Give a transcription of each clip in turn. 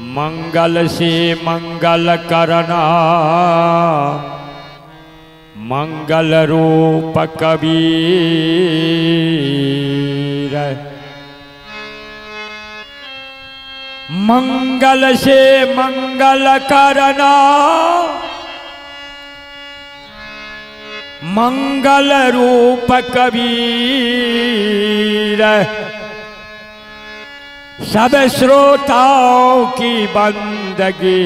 मंगल से मंगल करना मंगल रूप कबीर। मंगल से मंगल करना मंगल रूप कबीर। सब श्रोताओं की बंदगी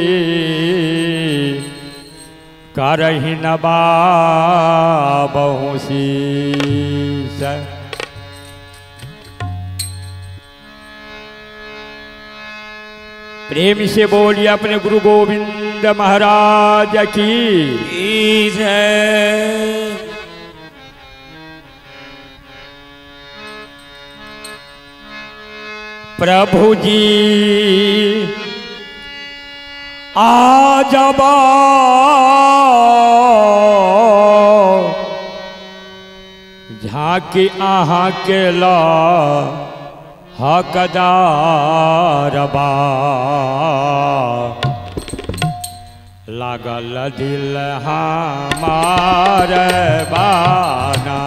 करहि नवाबहु शीस। प्रेम से बोलिए अपने गुरु गोविंद महाराज की जय। प्रभु जी आजबा झांकी आहा के ला हकदारबा। लागल दिल हमार बाना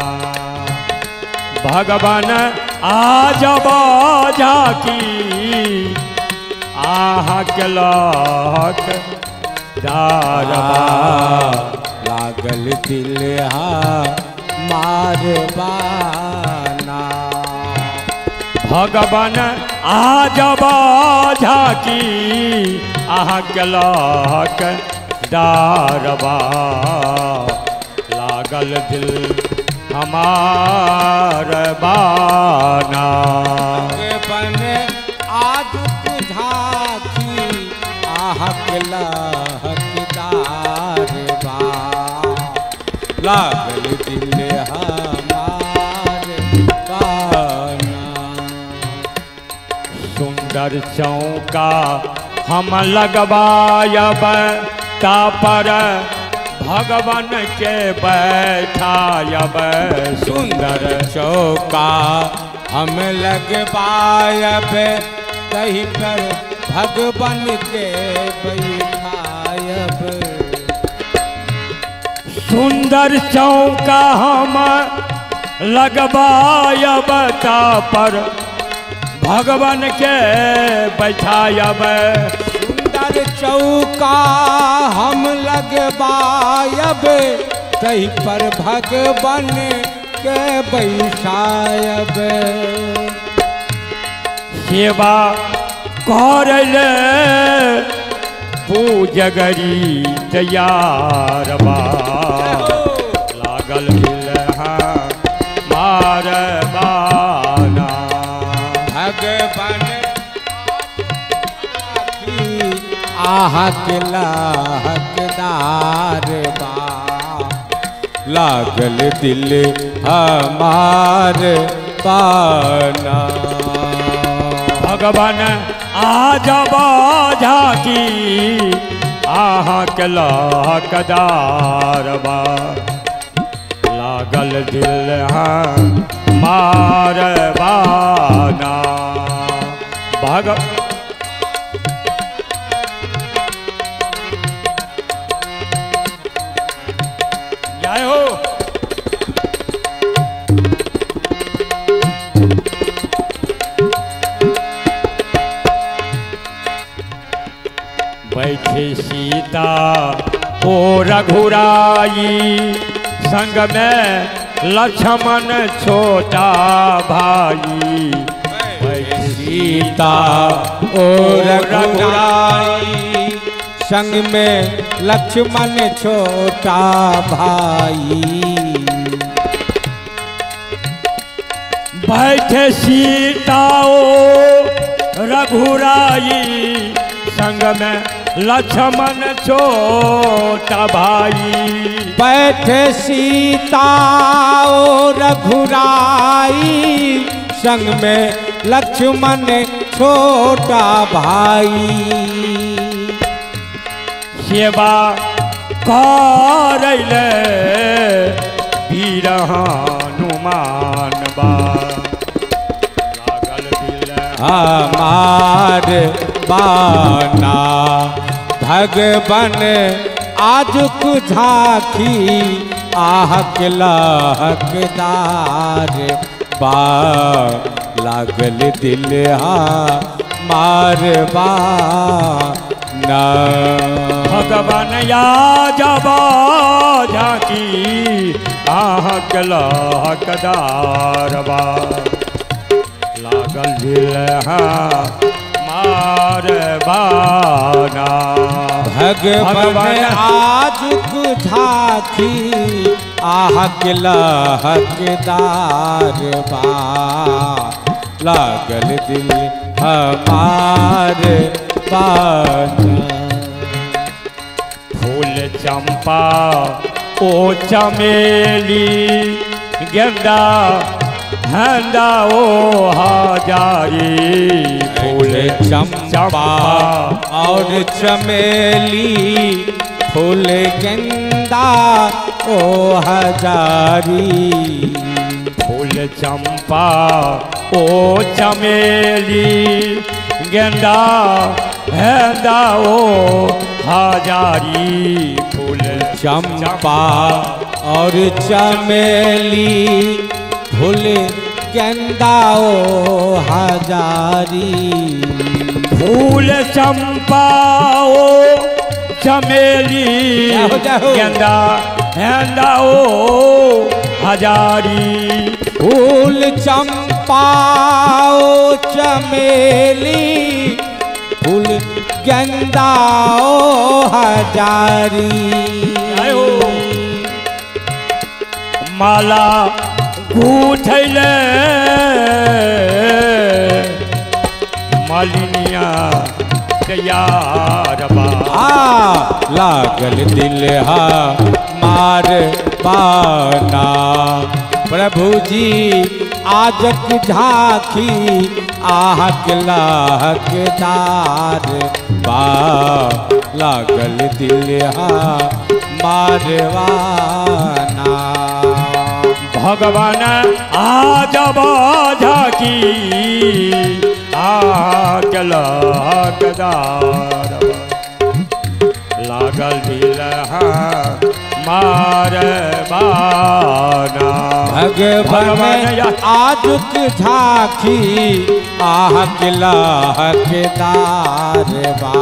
भगवान आजबा झांकी आहा के हकदारबा। लागल दिल हमार बाना भगवान आजबा झांकी आहा के हकदारबा। लागल दिल हमार बाना भगवान आजुक झांकी आहा के हकदारबा। लागल दिल हमार बाना। सुंदर चौका हम लगवायब तापर भगवान के बैठायब। सुंदर चौका हम लगवायब तही पर भगवान के बैठायब। सुंदर चौका हम लगवायब तापर भगवान के बैठायब। सुंदर चौका हम लगवायब तही पर भगवान के बैठायब। सेवा करले पूजगरी तैयारबा। लागल दिल हमार बाना भगवान आहा के हकदारबा। लागल दिल हमार बाना भगवान आजबा झांकी आहा के हकदारबा। लागल दिल हमार बाना भग जय हो। बैठे सीता ओ रघुराई संग में लक्ष्मण छोटा भाई। बैठे सीता ओ रघुराई संग में लक्ष्मण छोटा भाई। बैठे सीता ओ रघुराई संग में लक्ष्मण छोटा भाई। बैठे सीता ओ रघुराई संग में लक्ष्मण छोटा भाई। सेवा करैले वीर हनुमान बा। लागल दिल हमार बाना। भगवन आजुक झांकी आहक लहकदार बा, लागल दिल हमार बाना। भगवान या जबा झांकी आहक लहकदार बा, लागल दिल हमार बाना। भगवान आजुक झांकी आहक लहकदार बा, लागल दिल हमार बाना। फूल चंपा ओ चमेली गेंदा हंदा ओ हजारी। फूल चंपा और चमेली फूल गेंदा ओ हजारी। फूल चंपा ओ चमेली गेंदा हंदा ओ हजारी। फूल चंपा और चमेली फूल गेंदा ओ हजारी। फूल चंपा ओ चमेली गेंदा गेंदा ओ हजारी। फूल चंपा ओ चमेली फूल गेंदा ओ हजारी। माला गूंथैले मालिनिया तैयार बा, लागल दिल हमार बाना। प्रभु जी आजक झांकी आहक लहकदार बा, लागल दिल हमार बाना। भगवान आजब झांकी आहक लहकदार बा, लागल दिल हमार बाना। भगवान आजुक झांकी आहक लहकदार बा,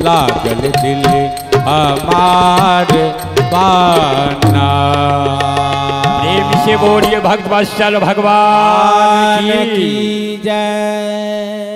लागल दिल हमार बाना। प्रेम से बोलिए भक्त वत्सल भगवान की जय।